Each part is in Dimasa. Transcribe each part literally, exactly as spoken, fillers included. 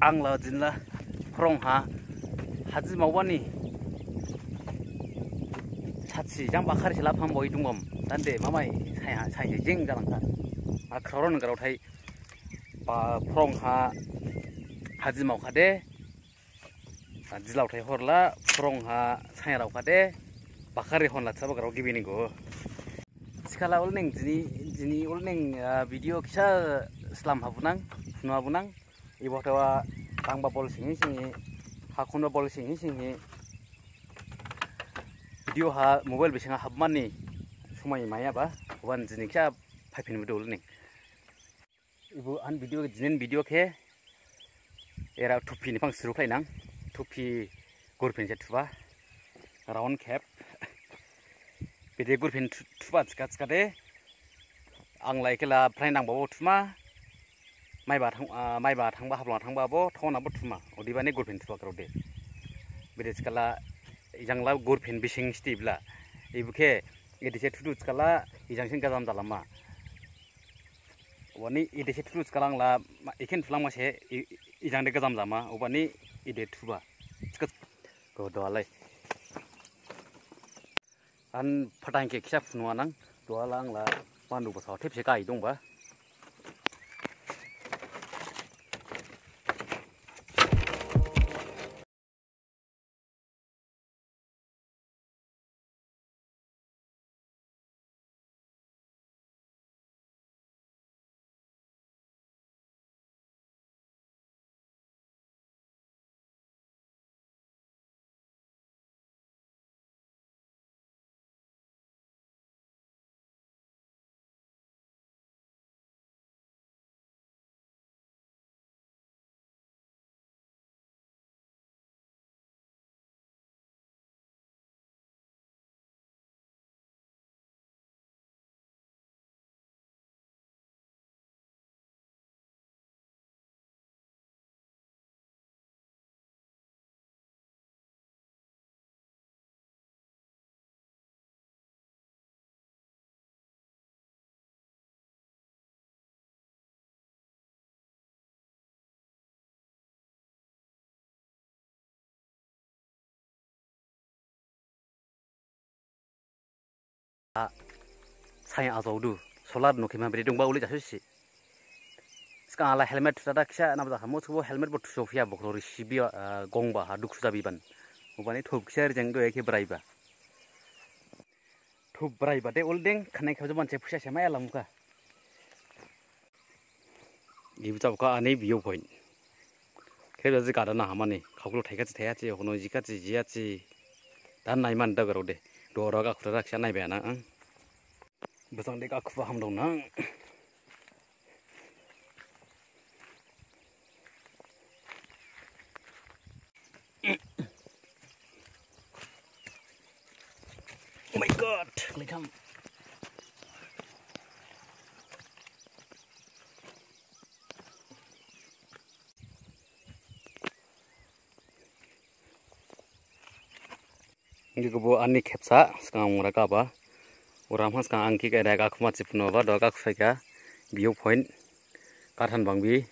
Ang la jinla phrong ha haji maobani sathi jang bakhar sila pham boi dungom. Dande mamai sai ha sai jing jalangkha. A khraron graothai ba phrong ha haji maokhade. A jilaothai horla phrong ha sai raokhade. Bakhar ri honla saba grao gibini go. Sikhala ulning jini jini ulning, ah, video kisa slam habunang, phunu habunang. Ibo thawa tangba bol singhi singhi, hakhunba bol singhi singhi. Video ha mobile bisingha habmani sumai maya ba, wan jini kisa phaiphin video ulning. Ibo an video jinin video khe era thupi ni phang suru khlainang, thupi gurphin se thuba, round cap. Bede gurphin thu-, thuba jika jika de. Ang lai kela pranai nangba bo thuma. Maiba thang, ah, maiba thangba hablong thangba bo thona bo thuma. Odibani gurphin thuba grao de. Bede jikala ijang la gurphin bising stibla. Ibu khe edise thudu jikala ijang sing gajam jalama. Wani edise thudu jikala ang la ma-, ikhen thulang ma se i-, ijang de gajam jama. Obani ide thuba. Jika go doalai. An phatang khe khisa phunu anang, duha la ang la mandu basa thepse kai dongba. Sai ajaodu, solar no khima bede dongba uli jasosi. Sgang ala helmet thusa da kisa nabja hamo thubo helmet bo thuso phiya bokhro risibi, ah, gongba ha dukhu jabi ban. Obani thup kisa rijeng do ekhe braiba. Thup braiba de uldeng khanai khajam se phusa se mai alamkha. Ibu jabkha ani view point. Khe jaji gada na hamani. Khaklo thaikha chi thaiya chi, hono jikha chi jiya chi. Dan naiman da garode. Dora ga khura raksa naiba na ang. Bwsang de ga khuba hamdong na. Oh my God, likham. Ini kebo ani khepsa, sgang ora kaba. Ora ma sgang angki kaya kha khuma chipno ba, doka khusai kha, view point, kathan bangbi.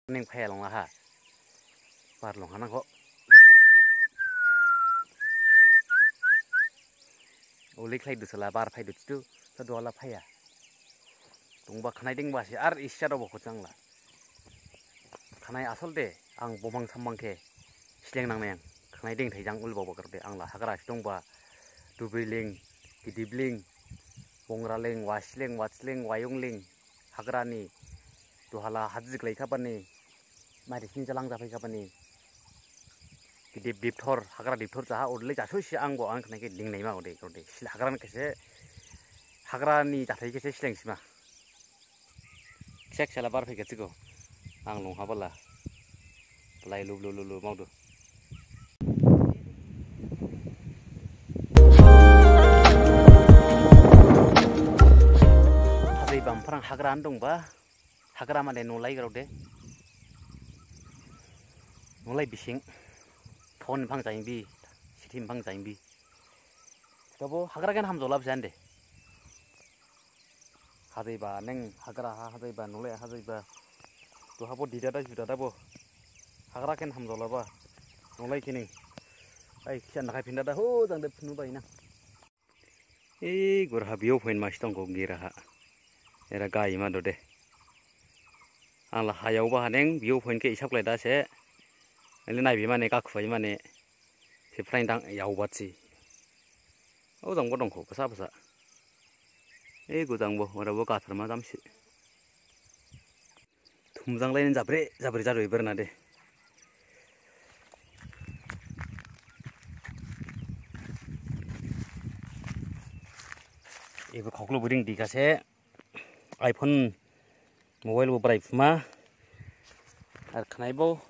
Ning phaya long laha. Bar long hanang kho. Uli khlai dusala bar phai dustu. Sa duala phaya. Tungba khanai dingba si ar isya dobo kho changla. Khanai asol de ang bomang samang khe sleng nang nang. Khanai ding thai jang ul bobo kar de ang la hagra si dongba. Dubriling, Gidibling, Bongraling, Wasling, Watsling, Wayungling, hagrani, duhala hajik lai khabani, maidisni jalang japhai khabani, gidib dipthor, hagra dipthor jaha odle jasosi ang bo ang khnai khe ding naima ode, ode, sila hagrani khese, hagrani jathai khese sileng sima. Sek sela bar phai khe chiko, ang long habala. Lai lu lu lu lu mau du. Hajai Hagra an dongba, hagra mane nolai grao de. Nolai bising, thon phang jaimbi, sithim phang jaimbi. Thikhabo hagra khe hamjaolaba jande. Hajaiba neng hagra ha hajaiba nolai hajaiba. Duhabo didada judada bo. Hagra khe hamjaolaba. Nolai khe ning. Ai, kisa nakhai phindada ho jangde phunu baina. Ei, gura ha view point masi dong kho gira ha. Era gai ma dode. Ang la hayao ba haneng view point khe isap khlai da se. Ele nai bi mane ka khwai mane. Se phrang dang yao ba si. O jang bo dong kho, basa basa. Ei, go jang bo, ora bo gathar ma jam si. Thumjang lai ni jabre, jabre jadu iber na de. Ibo khoklo buring di kase iPhone mobile bo brai phuma. Ar khnai bo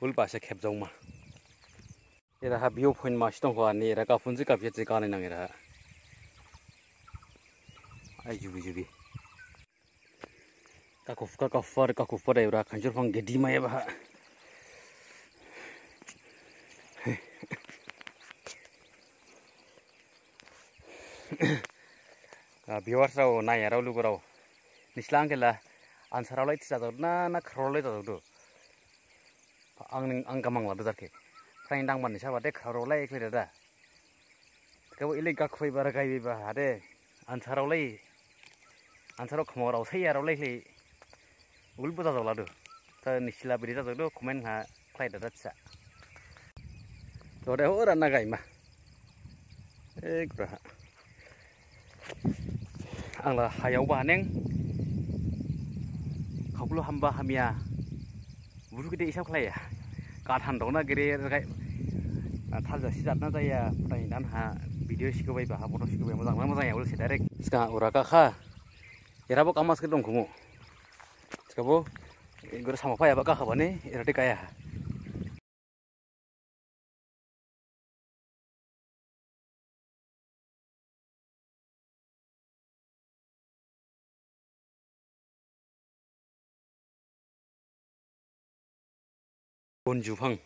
ulba se khep jong ma. Era ha view point masi dong kho ani era ka phun si ka phe si ka nai nang era ha. Ai jubi jubi. Kakuf, kakuf, kakuf, dai ura khanjur phang gedi maya baha. Ah, viewers rao, nai rao, lugu rao. Nislang kela, ansarao lai tisa jadu, na, na kharao lai jadu. Ang ning, ang gamang la bazar khe. Phrang dang ban nisa bade kharao lai khle dada. Kabo ile gakhuai bara gaibi ba hade. Ansarao lai. Ansarao khamo rao sai rao lai khle. Ul buja jao ladu. Ta nisila biri jao du comment ha khlai dada sa. Tode ho rana gaima. E gura ha. Ang la hayao ba neng. Khoklo hamba hamya. Buru gede isap khlaiya. Kathan dong na gere regai. Thalja sijat na jaya. Phutai dan ha video sikobai ba ha photo sikobai mojang na mojang ya ul se direct. Ska ura ka kha. Era bo kamas ke dong khumu. Ska bo guru sama phaya ba ka kha bani era de kaya. Bonju phang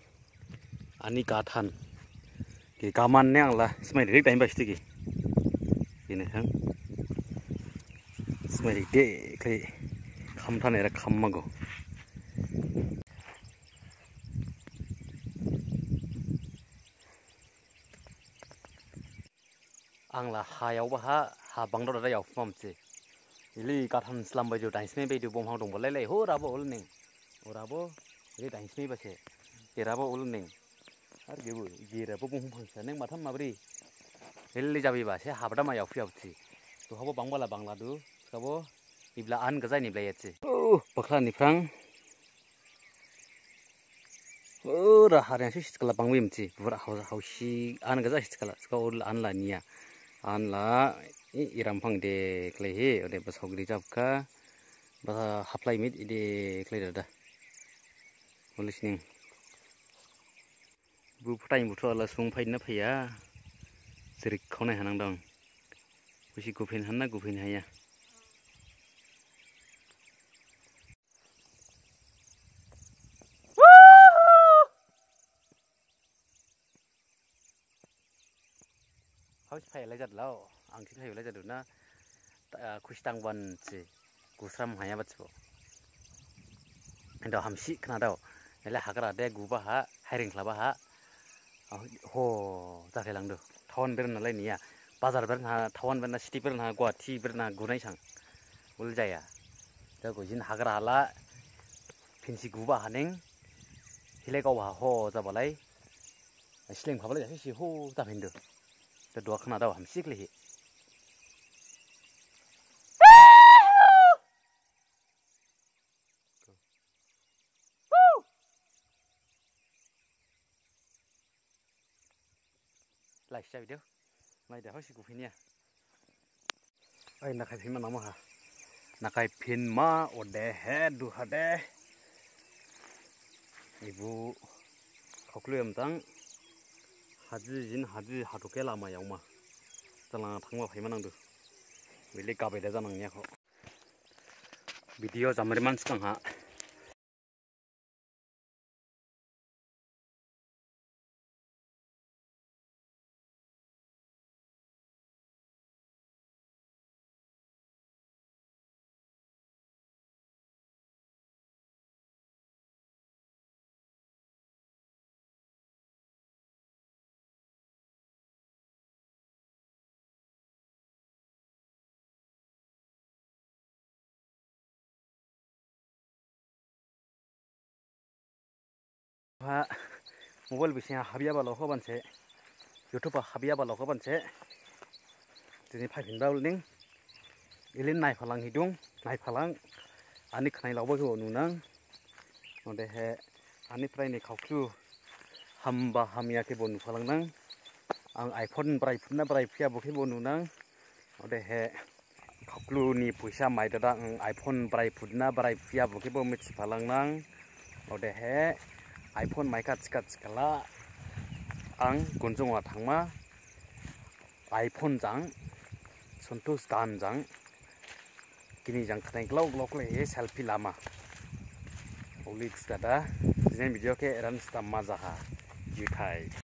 ani kathan ke kaman ne ang la smai rik daim basti ke. Ini hang smai rik de khlai kham than era kham mago. Ang la hayao ba ha, ha bangdo dada yao phumam se. Ili kathan slam baidu, dain sime baidu, bom hang dong bo lai lai, ho rabo ul neng. O rabo, ili dain sime ba se. Ke rabo ul neng. Ar gebu, ge rabo bom hang sa neng matham mabri. Ili jabi ba se, habda ma yao phi yao si. To habo bang bala bang ladu, kabo ibla an gajai ni bla yat se. Oh, pakhla ni phrang. Ura hari asi sitkala bangbi msi, bura hau hausi an gaja sitkala, sika ul an la niya. An la i iram phang de khlaihi, ode bas hogri jabkha, bas haplai mit ide khlai dada. Uli sining. Bu phutai buthu ala sung phai na phaiya. Jerik khaunai hanang dong. Busi guphin hanna guphin haya. Hausi phai lai jadlao, ang si phai lai jadu na, ah, khusi tangban si, gusram haya bat sibo. Endo hamsi khna dao, ele hagra de guba ha, hairing khlaba ha, ah, ho, jakhe langdu, thaon ber na lai niya, bazar ber na, thaon ber na, city ber na, Guwahati ber na, gunai sang, ul jaya. Jago jin hagra hala, phinsi guba haneng, hilai gao ha ho jabalai, Sleng phabalai jasi si ho ta phindu. Ta dua khna dao hamsi khlaihi. Lai sa video. Nai da hosi guphinya. Ai, nakhai phinma nangma ha. Nakhai phinma ode he duha de. Ibu khoklu em tang. Haji jin haji hatuke lama yaoma. Jalang thangma phaima nangdu. Wili gabai da janang niya kho. Video jamri man sgang ha. Ha, mobile bising ha habiyaba lokho banse, YouTube ha habiyaba lokho banse, dini phaiphinba ning, ilin naiphalang hidung, naiphalang, ani khnai laoba khe nunang, odehe, ani prai ni khaoklu, hamba hamya khe bo nuphalang nang, ang iPhone brai phuna brai phiya bo khe bo nunang, odehe, khaoklu ni poisa mai dada ang iPhone brai phuna brai phiya bo khe bo mithiphalang nang. Odehe iPhone maikha chikha chikhala ang Gunjung ha thangma iPhone jang Santosh Dan jang gini jang khnai glok glok le selfie lama. Olei dada jini video khe eran stam ma jaha. Juthai.